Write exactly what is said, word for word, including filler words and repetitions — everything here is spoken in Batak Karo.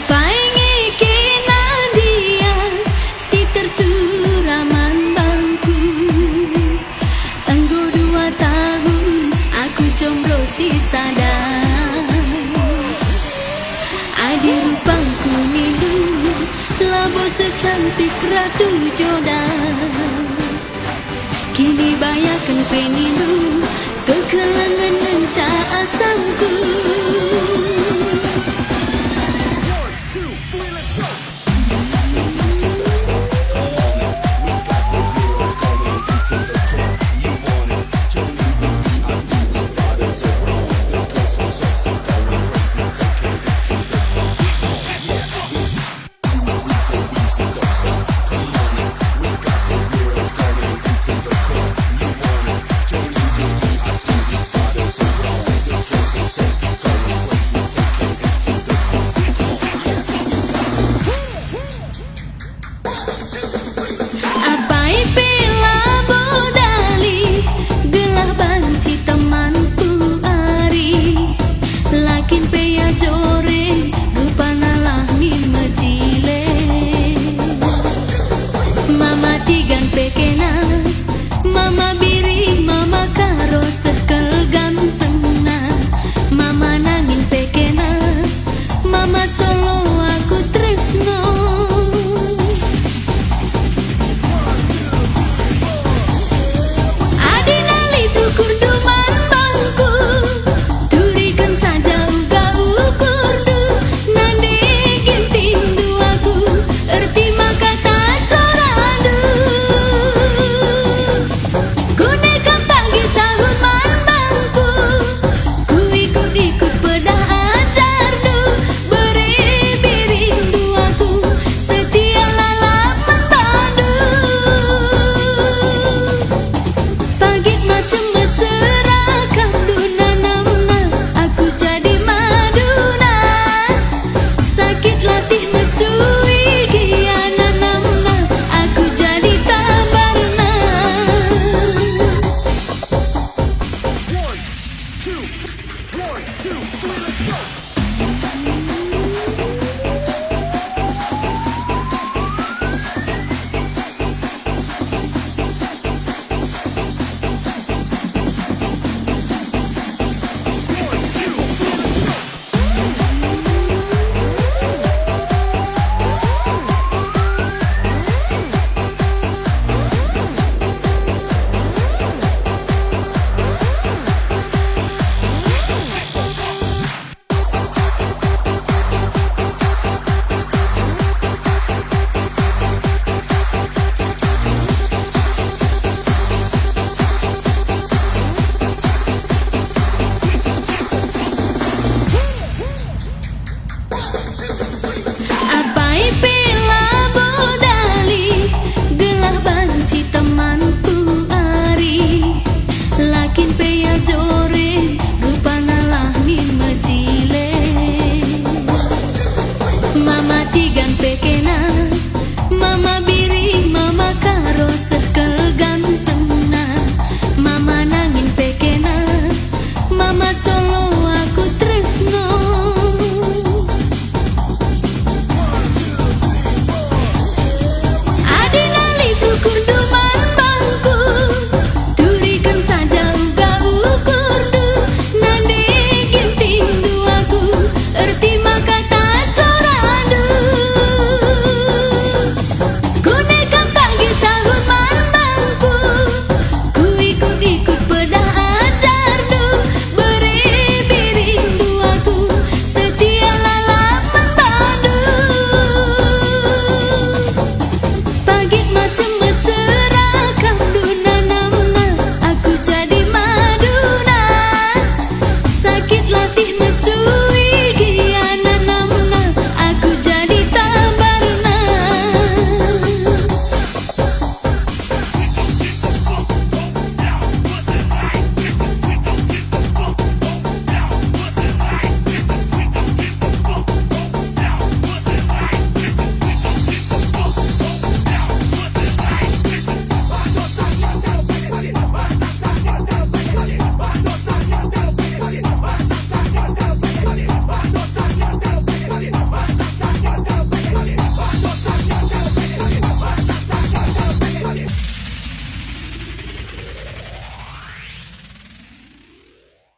Bainge kena ndia si tersurat man bangku. Enggo dua tahun aku jomblo sisada. Adi rupangku nindu labo secantik Ratu Jordan. Kinibayaken pe nindu kekelengen ngenca asangku. Apai pe labo dali, gelah banci temanku Ari. La kin pe ia joren, rupana lah min mejile. Mama Tigan pe kena, Mama Biri, Mama Karo seh kal gantengna. Mama Nangin pe kena, Mama Solo aku tresno. Adi nali dukurndu man bangku, turiken saja uga ukurndu, nande gintindu aku, ertima kata sorandu. Kune kam pagi sahun man bangku, kuikut-ikut pedah ajarndu, bere birindu aku, setia lalap man bandu. Pagi macem mesera kamndu nanamna, aku jadi maduna. Sakit latih mesui gia nanamna, aku jadi tambarna. One, two, one, two, three, let's go.